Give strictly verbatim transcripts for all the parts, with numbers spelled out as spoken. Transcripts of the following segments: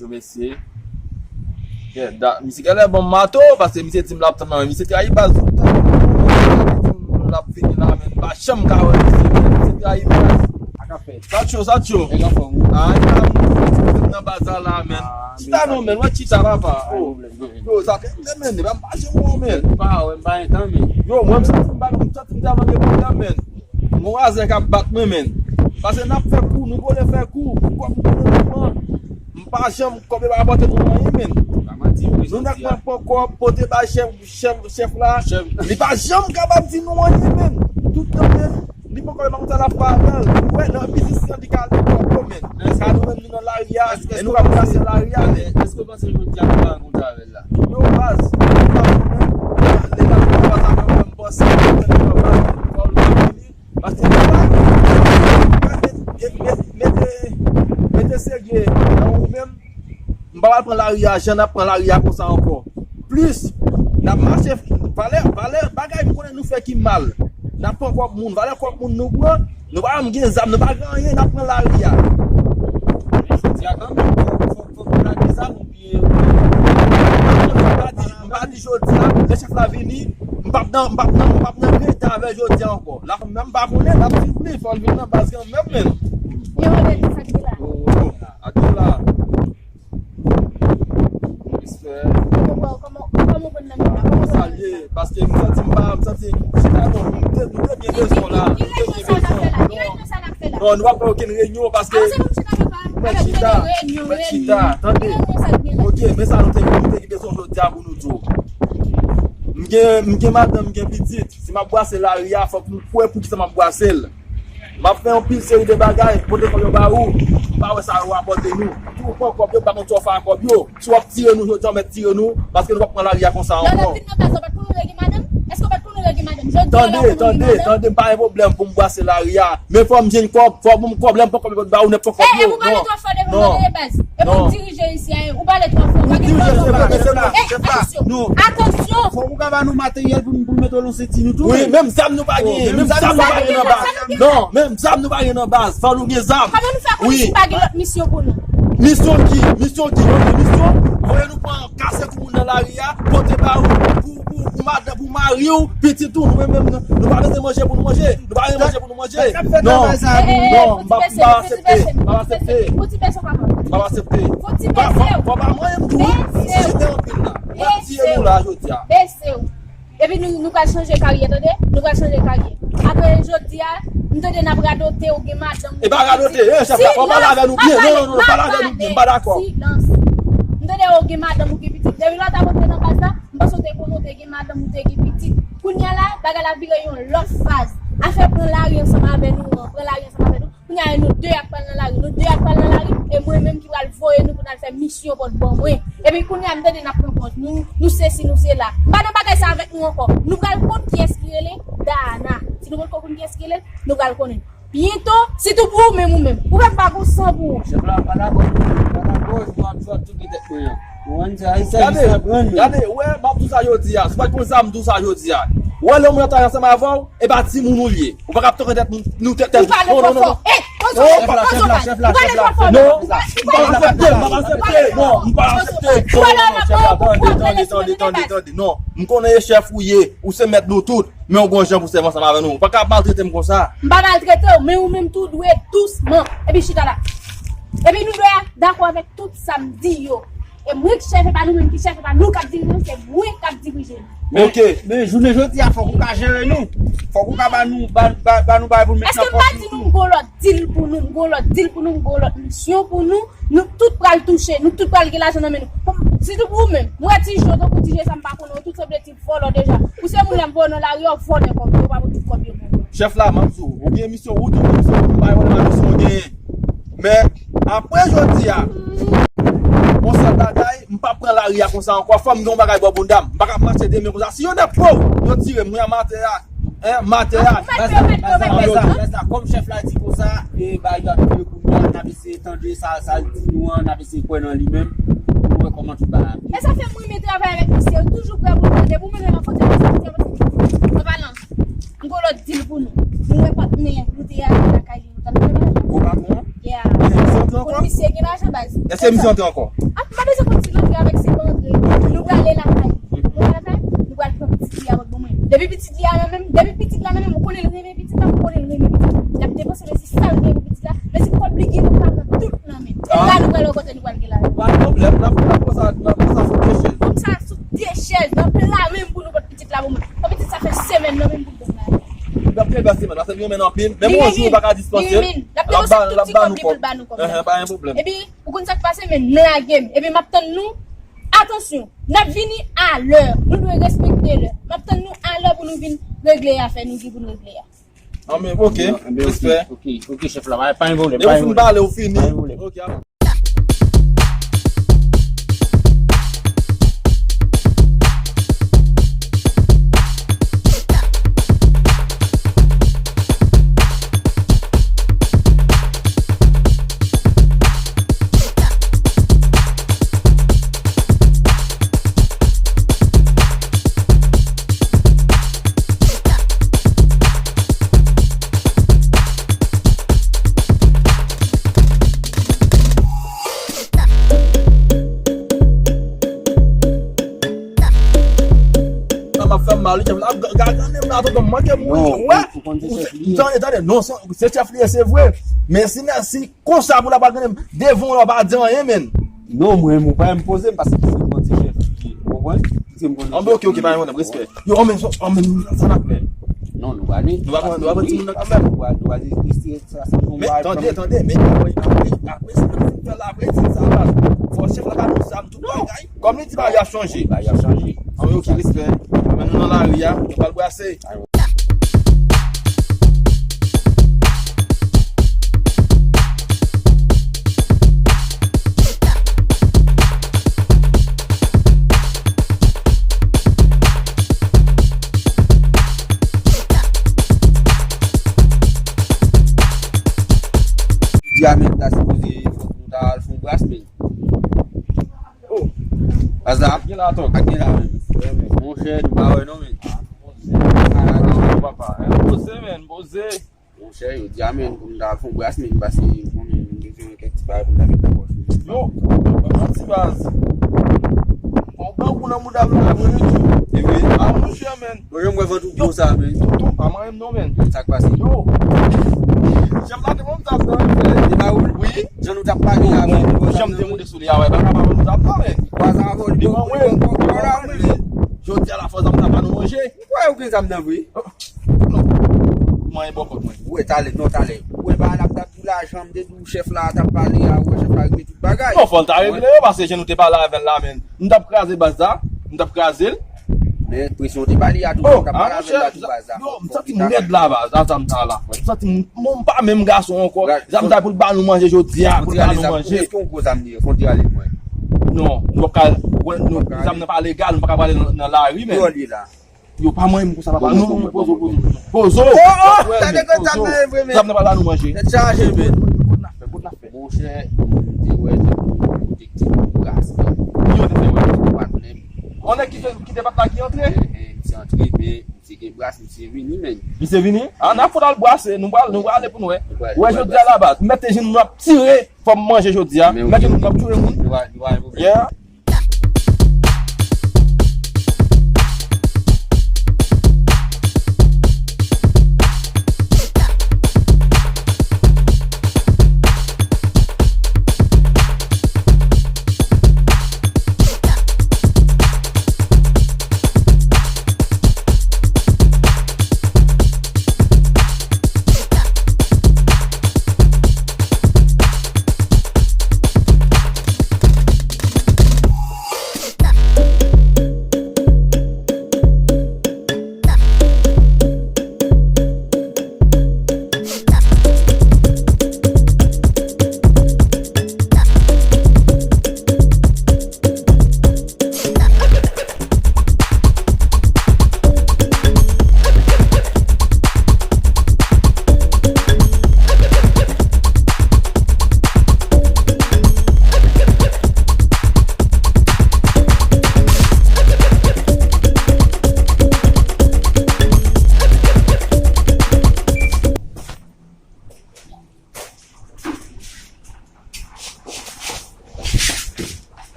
Yo, mesye. Yeah, da, misye genlè ban m mato, paske misye di m l ap tann nan, misye trayi baz tout tan. L ap vini la, men m pa janm ka wè misye, men misye trayi baz. Sa k ap fèt? Sa cho, sa cho. Nèg anfòm, wi. Ah, li la, m nan baz la, la, men. Ah, chita non, men, wè chita, papa. Oh. Yo, sa fè, men, men, men, m pa janm wè w, men. M pa wè, m pa gen tan, men. Yo, mwen, m santi m pa, m santi m tèlman gen pwoblèm, men. Mwen wazè k ap bat mwen, men. Paske n ap fè kou, nou kole fè kou, pou kòb nou kole kòb. M pa janm, kòb yo pa rapòte nou anyen, men. Nou nèk pran pran kòb, pote bay chèf, chèf, chèf la. Li pa janm kapab di nou anyen, men. Tout tan, men, li poko, li pa konn sa l ap fè avè l. Ou wè, nan biznis lan, li ka al nan kòb yo, men. Sa nou menm, nou nan lari a, e nou ka brase lari a, men. Èske w panse jodi a nou pa rankontre avè l la? Yo, baz, nou pa konnen. Lè n ap fè sa, mwen, m panse, fò l vini. Paske nou pa, mete, mete, mete serye nan ou menm. M pa pral pran lari a, jan n ap pran lari a konsa ankò. Plis, n ap mache, valè, valè bagay m konnen nou fè ki mal. N ap pran kòb moun, valè kòb moun nou pran, nou pa janm gen zam, nou pa gen anyen, n ap pran lari a. Jodi a kanmenm, fò, fò, fò, fò n lage zam oubyen, m pa di, m pa di jodi a, lè chèf la vini, m p ap nan, m p ap nan, m p ap nan rete avè l jodi a ankò. La, menm pa konnen, n ap swiv li, fò l vin nan baz kanmenm, men. Yo, Rodel, sa k te la? Oh, oh, oh. Atò la. Respè. Kòman, kòman, kòman w konn nan men la? Kòman w konn nan men la? Salye, paske m santi m pa, m santi, chita non, m te, m te byen bezwen w la. M te byen bezwen w. Non, nou pa fè okenn reyinyon paske. Mwen chita, mwen chita, tande. Ok, men sa nou te, nou te gen bezwen jodi a pou nou di w. M gen, m gen madanm, m gen pitit. Si m ap brase lari a, fòk nou kwè poukisa m ap brase l. M ap fè yon pil seri de bagay, pote kòb yo ba ou, m pa wè sa yo rapòte nou. Si w pran kòb yo, m pa konn sa w fè ak kòb yo. Si w ap tire nou jodi a, w mèt tire nou, paske nou p ap pran lari a konsa ankò. Lè w ap vin nan baz la, w pa t konnen w gen madanm? Èske w pa t konnen w gen madanm? Jodi a la, w pa konnen w gen madanm? Tande, tande, tande, m pa gen pwoblèm pou m brase lari a. Men fò m jwenn kòb, fò m kòb, lè m pran kòb yo ba ou, nèk pran kòb yo. E, e, pou pale twò fò devan mwen, baz. E pou m dirije isi a, ou pale twò fò. Ou dirije, se vre, men se mwen, chèf la. Atansyon, atansyon. Fòk ou ka ba nou materyèl pou nou, pou nou mete w nan senti nou tou. Wi, menm zam nou pa genyen, menm zam nou pa genyen nan baz. Non, menm zam nou pa genyen nan baz. Fò nou gen zam. Kòman nou fè konnen si pa gen lòt misyon pou nou? Misyon ki? Misyon ki? Yon misyon, voye nou pran kase kou moun nan lari a, pote ba ou, pou, pou, pou madanm, pou mari w, pitit ou, nou menm, menm, nou, nou pa bezwen manje pou nou manje. Nou pa gen manje pou nou manje. Non, non, m p ap, m p ap aksepte. M p ap aksepte. M p ap aksepte. Fò ti bese w. Fò pa manyen m tou wi. Si te anpil la. M ap tiye nou la jodi a. Bese w. Epi nou, nou pral chanje karyè, tande? Nou pral chanje karyè. Apre jodi a, m tande n ap radote ou gen madanm. E pa radote, e, chèf la, fò pale avè nou byen. Non, non, non, pale avè nou byen. M pa dakò. Silans. M tande ou gen madanm ou gen pitit. Depi lè w t ap antre nan baz la, m panse w te konnen w te gen madanm ou te gen pitit. Kounye a la, bagay la vire yon lòt faz. Afè pran lari ansanm avè nou an, pran lari ansanm avè nou. Kounye a, nou de ap pral nan lari, nou de ap pral nan lari, e mwen menm ki pral voye nou pou n al fè misyon pòt ban mwen. Epi kounye a, m tande n ap pran pòz, nou, nou sesi, nou sela. M pa nan bagay sa avèk nou ankò. Nou pral konn kiyès ki rele Dana. Si nou potko konn kiyès ki rele l, nou pral konnen. Byento, sitou pou ou menm, ou menm. Ou menm pa gon san pou ou. Chèf la, m pa dakò, m pa dakò, nou ap fè tout gen tèt mwen an. Ou konn sa, Ayisyen jis ap rann yo. Gade, gade, wè, m ap di w sa jodi a. Si w pa t konn sa, m di w sa jodi a. Wè, lè yon moun ap travay ansanm avè w, e pa timoun ou l ye. Ou pa ka ap tande tèt moun, nou tèt, tèt. Ou pale twò fò. Ey, poze w, poze w, baz. Ou pale twò fò. Non, m pa aksepte, m pa aksepte. Non, m pa aksepte. Non, non, non, chèf la, tande, tande, tande, tande. Non, m konnen e chèf ou ye, ou se mèt nou tout. Men w gon jan pou sèvi ansanm avè nou. Ou pa ka ap maltrete m konsa. M pa maltrete w, men ou menm tou dwe dousman. Epi chita la. Epi nou dwe dakò avèk tout sa m di yo. E mwen ki chèf, e pa nou menm ki chèf, e pa nou k ap dirije nou, se mwen k ap dirije nou. Men, men jounen jodi a, fòk ou ka jere nou. Fòk ou ka ba nou, ba, ba, ba nou bagay pou nou mete nan pòch nou tou. Èske m pa di nou m gon lòt dil pou nou, m gon lòt dil pou nou, m gon lòt misyon pou nou? Nou tout pral touche, nou tout pral gen lajan nan men nou. Sitou pou ou menm. M wè ti jo, tankou ti je sa m pa konnen, ou tout sanble ti vòlò deja. Ou se moun lè m voye nan lari a, w vòlè kòb yo, w pa pote kòb yo pou mwen. Chèf la, m ap di w, ou gen misyon, ou di w gen misyon, m pa wè nan misyon w genyen. Men, apre jodi a, yon sèl bagay, m p ap pran lari a konsa ankò. Fò m gen yon bagay bò bounda m. M pa ka ap mache de men konsa. Si yo nèg po, yo tire m, mwen a matè a. Hein, matè a. Ou mèt pè, ou mèt pè, ou mèt pè. Bèz la, bèz la, kòm chèf la di konsa, e bagay yo ap vire kounye a, n ap eseye tande sa, sa l di nou an, n ap eseye kwè nan li menm, pou nou wè kòman tout bagay ap vire. E sa fè m renmen travay avèk misye, yo toujou prè pou l tande, pou mwen menm fò te konsa, fò te konsa. An palan, m gon lòt dil pou nou. Nou wè patnè nou te ale lakay li, nou t ap fè bagay. Gwo patwon an? Yeah. Misye antre ankò? Misye gen lajan, baz. Èske misye antre ankò? Depi pitit li a nan men m, depi pitit la nan men m, ou konnen l renmen pitit la, ou konnen l renmen pitit la. L ap depanse mezi sa l gen pou pitit la, mezi kòb li gen pou l pa pran tout nan men l. E la nou pral wè kote nou pral gen lajan. Pa gen pwoblèm, n ap, n ap pran sa, n ap pran sa sou de chèz. Pran sa sou de chèz, nan pla menm pou nou pot pitit la pou mwen. Kon pitit sa fè semèn nan menm pou l donk la. N ap kenbe semèn, paske li renmen l anpil. Menm yon jou ou pa ka dispanse l, l ap ba, l ap ba nou kòb. Pa gen pwoblèm. Epi, ou konn sa k pase, men m lage m. Epi m ap tann nou. Atansyon, n ap vini alè. Nou dwe respekte lè. M ap tann nou alè pou nou vin regle afè nou ki pou n regle a. Anben, ok. Respè. Ok, ok, chèf la, pa, pa gen pwoblèm. E ou fin pale, ou fini. Pa gen pwoblèm. Ok, alò. Sa m ap fè m mal, wi, chèf la. Gade, gade, gade, m la, tonton, m manke mouri. Ou wè? Tande, tande, non, se, se chèf li ye, se vre. Men si, si konsa pou la pa gade m devan w la, w pa di anyen, menn. Non, mwen, mwen pa enpoze m, paske se mwen se chèf li ye. Ou konprann? Se mwen se chèf li ye. Anben, ok, ok, pa gen pwoblèm, respè. Yo, anben, anben, sa n ap fè? Non, nou prale. Nou va pran, nou va pran timoun nan kanmenm. Nou va, nou va di, di, di, sa, sa, nou va pran. Men tande, tande, men apre, apre, apre, sa n ap fè la, apre, se sa, baz. Fò chèf la ba nou zam, tout bagay. Kòm li di bagay ap chanje. Bagay ap chanje. Anben, ok, respè. Anben, nou nan lari a, nou pral brase. Jodi a menm ta sipoze fòk nou ta al fè yon bras, men. Oh. Asa. Gen la, tonton. Ak gen la, men. Monchè, nou pa wè non, men. Poze, papa. Poze, men, poze. Monchè, jodi a menm, pou m ta al fè yon bras, men, paske, bon, men, m bezwen kèk ti bagay pou m ta met nan pòch mwen. Yo, pa manti, baz. Yon grangou nan mouda m la, vre, wi. E vre? A, monchè, men. Bon, jan m wè vant ou gwo sa, men. Tonton, pa manyen m non, men. Sa k pase? Yo. Chèf la te ban m zam nan, men. Te ba ou l? Wi. Jan nou t ap pale a, men. Bon, jan m te moute sou li a, wè, pa ka pa ban m zam nan, men. Kwa sa avò l. Li ban mwen. Jodi a la fò zam nan pa nou manje. Ou kwè ou gen zam nan vre? Non. Mwen bòkòt mwen. Ou wè talè, non, talè. Ou wè bagay la ap dat pou lajan, m te di w chèf la t ap pale a, ou wè chèf la regle tout bagay. Non, fò l ta regle yo, paske jan nou te pale avè l la, men. M t ap kraze baz la, m t ap kraze l. Men presyon te ba li a tou, oh, m t ap pale avè l la tou baz la. Yo, m santi m rèd la baz, a zam sa la. M santi m, m pa menm gason ankò. Zam sa pou l ba nou manje jodi a, pou l ba nou manje. Èske yon gwo zam li ye? Fò n te ale mwen. Non, nou pa ka, wè, nou, zam nan pa legal, nou pa ka prale nan, nan lari, men. Yo pa manyen m konsa, papa. Non, non, pozo, pozo. Pozo! Oh, oh! Sa te konn zam nan vre, men. Zam nan pa ba nou manje. Tèt chaje, men. Kot n ap fè, kot n ap fè? Monchè, m te wè, te kote ki te bras. Ki yo te fè wè? Patnè m. On nèg ki te, ki te bat la ki antre? Enhen, misye antre, men misye gen bras, misye vini, men. Misye vini? A, n ap fout al brase, nou pral, nou pral ale pou nou wè. Wè, jodi a la baz, mete jenou nou ap tire, fò m manje jodi a. Mete jenou nou ap tire moun. Nou pa, nou pa gen pwoblèm. Yeah.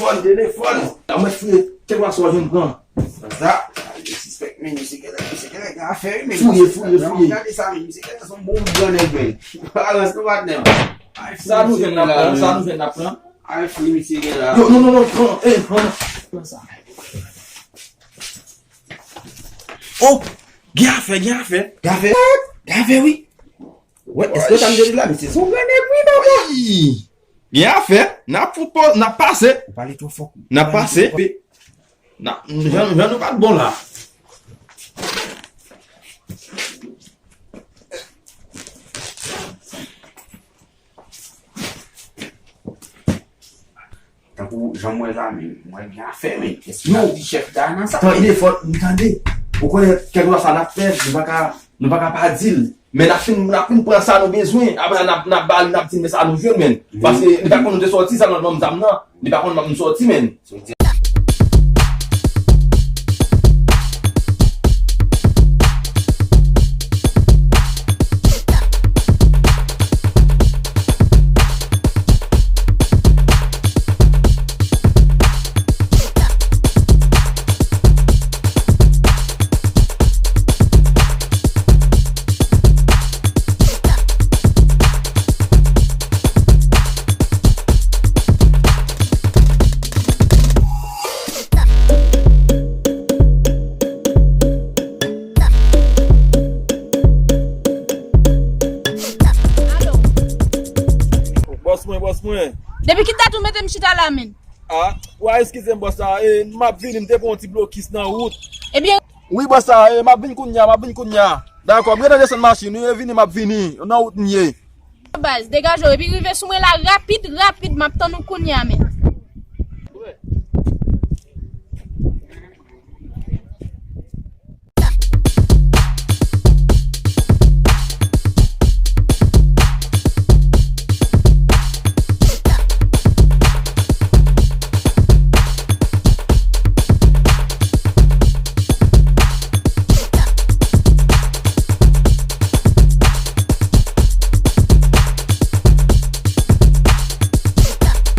Telefòn, telefòn. An mwen fouye, kèlkeswa sa w jwenn pran. Sa, sa, li sispèk, men, misye genlè, misye genlè gen afè, wi, men. Fouye, fouye, fouye. Gade sa, men, misye genlè se yon bon grannèg, men. Balans nou, patnè. Sa nou jwenn n ap pran, sa nou jwenn n ap pran. Ay, fouye, misye genlè. Yo, non, non, non, pran, eh, pran. Pran sa. Oh, gen afè, gen afè. Gen afè? Gen afè, wi. Wè, èske w tann de la, mesye? Se yon grannèg, wi, papa. Wi. Gen afè, n ap fout po, n ap pase. Ou pale twò fò. N ap pase. N ap, jan, jan nou pa t bon la. Tankou jan m wè la, men, m wè gen afè, men. Èske y ap di chèf da nan sa? Tande, fò n tande. Ou konnen, kèlkeswa sa n ap fè, nou pa ka, nou pa ka pa di l. Men n ap fin, n ap fin pran sa nou bezwen. Apre sa, n ap, n ap ba li, n ap di l, men sa nou jwenn, men. Paske li pa konn nou te sòti, sa nou ban m zam nan. Li pa konn ban m sòti, men. Alo. Bòs mwen, bòs mwen. Depi ki dat ou mete m chita la, menn? Ah, w a eskize m, bòs la. E, m ap vini, m te pran yon ti blokis nan wout. Ebyen. Wi, bòs la, e, m ap vin kounye a, m ap vin kounye a. Dakò, m gentan desann machin, wi, e vini, m ap vini. Nan wout m ye. Baz, degaje w, epi rive sou mwen la rapid, rapid, m ap tann ou kounye a, menn.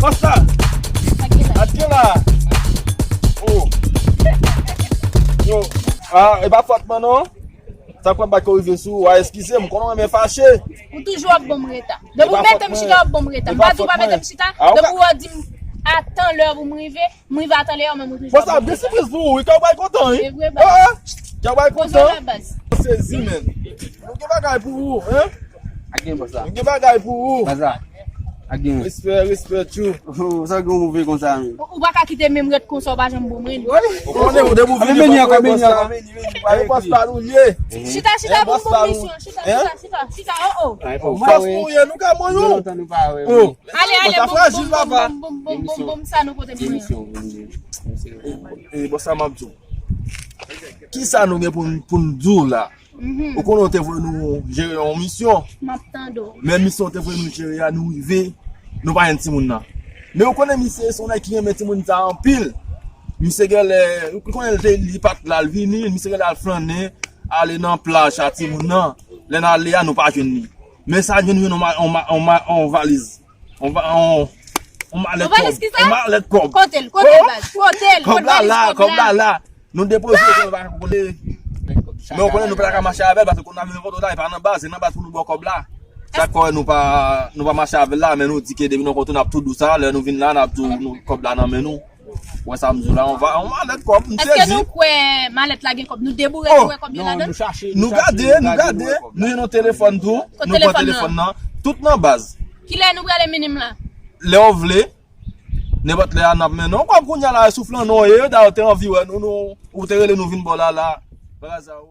Bòs la! Atke la! Oh! Yo! Ah, e pa fòt mwen non! Sa k ap bat ke w rive sou, a eskize m, konnen w renmen fache. Ou toujou ap ban m reta. Depi w mete m chita, w ap ban m reta. M pa di w pa mete m chita. Depi w di m atan lè pou m rive, m rive atan lè, menm ou toujou ap ban m reta. Bòs la, gen sipriz pou ou, wi, kè w pral kontan, wi. E vre, baz. Ah, ah. Kè w pral kontan. Poze w la, baz. Sezi, menn. Nou gen bagay pou ou, hein? Ak gen bòs la. Nou gen bagay pou ou. Baz la. Ak gen. Respè, respè, tchou. Oh, sa gen move konsa, men. Ou, ou pa ka kite menm ret konsa, ou pa janm bon, men. Ou konnen, ou depi w vini, bòs la, bòs la, vini, vini, vini, bòs la, nou ye. Chita, chita, pou m bon misyon. Chita, chita, chita, chita, oh, oh. Bòs pou ye, nou ka mwen nou. Oh. Ale, ale, bòs la frajil, papa. Bom, bom, bom, bom, bom, sa nou pote pou mwen. E, bòs la, m ap di w. Kisa nou gen pou n, pou n di w la? Mhm. Ou konnen w te voye nou jere yon misyon. M ap tande w. Men misyon w te voye nou jere a, nou rive, nou pa jwenn timoun nan. Men ou konnen misye se yon nèg ki renmen timoun sa anpil. Misye genlè, ou konnen l te, li pa t la, l vini, misye genlè al flannen, ale nan plaj a timoun nan. Lè n ale a, nou pa jwenn li. Men sa jwenn yon ma-, yon ma-, yon ma-, yon valiz. On va, on, on malèt kòb. On malèt kisa? On malèt kòb. Kote l? Kote l, baz? Kote l? Kòb la la, kòb la la. Nou depoze l, nou pa konnen. Men ou konnen nou pa ta ka mache avè l, paske kounye a menm kote w la, e pa nan baz, se nan baz pou nou ba w kòb la. Sa k fè nou pa, nou pa mache avè l la, men nou di ke depi nou kontre n ap tou di w sa, lè nou vin la, n ap di w nou kòb la nan men nou. Ou wè sa m di w la, on va, on malèt kòb, m sezi. Èske nou kwè malèt la gen kòb? Nou deboure, nou wè kòbyen ladan l? Nou gade, nou gade, nou jwenn yon telefòn tou, nou pran telefòn nan, tout nan baz. Kilè nou prale mennen m la? Lè w vle, nenpòt lè a n ap mennen w. Kòm kounye a la, sou flannen w ye, dayè w te anvi wè nou, nou, ou te rele nou vin bò la la. Braza ou.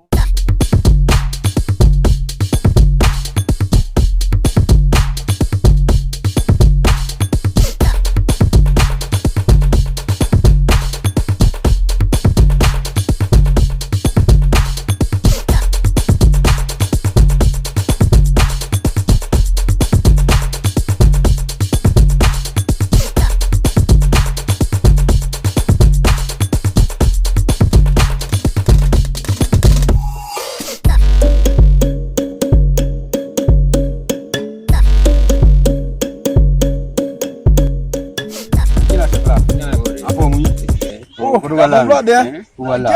Bon blòdè. Ou wè la.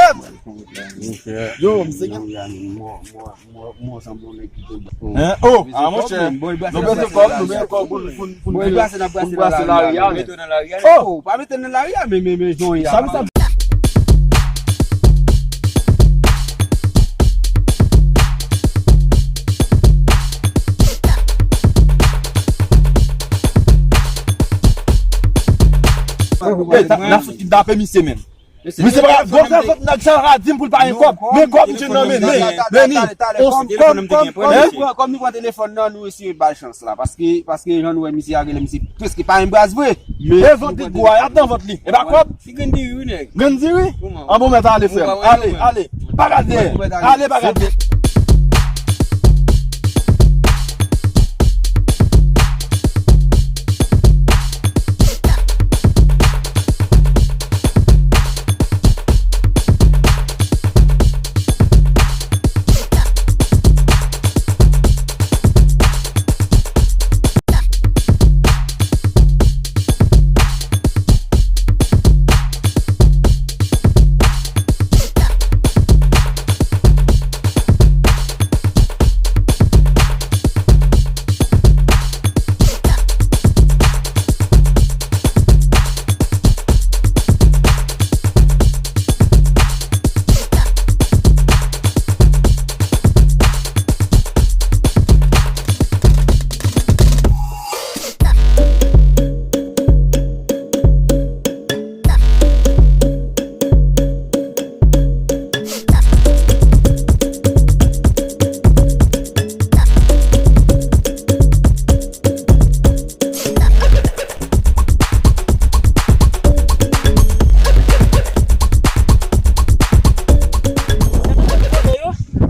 Yo, misye gen. Mwen sanble yon nèg ki te bon. Hein? Oh, ah, monchè. Nou bezwen kòb, nou bezwen kòb pou n, pou n, pou n, pou n brase lari a, men. Oh, pa mete nan lari a, men, men, men, jan y a. Sa, sa. Hey, n ap sot kidnape misye, men. Misye pa ka, bon, fè fòt nèg sa a di m pou l pa gen kòb. Men kòb misye nan men, men, men ni. Kòm, kòm, kòm, kòm nou pran, kòm nou pran telefòn nan, nou eseye ba l chans la. Paske, paske jan nou wè misye a genlè, misye prèske pa menm braz vre. Men e vant li gwo a, y ap nan vant li. E pa kòb? Si grenn diri, wi, nèg. Grenn diri? Kòman? An bon, mèt ale, frè m. Ale, ale. Pa gade dèyè. Ale, pa gade dèyè.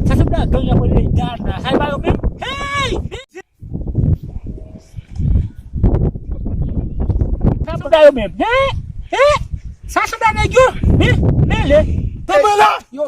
Sa se blan gang yo ap rele Gana. Sa se pa yo menm? Hey! Sa se blan yo menm. Hey! Hey! Sa se blan nèg yo. Hey! Mele. Tanpri la. Yo.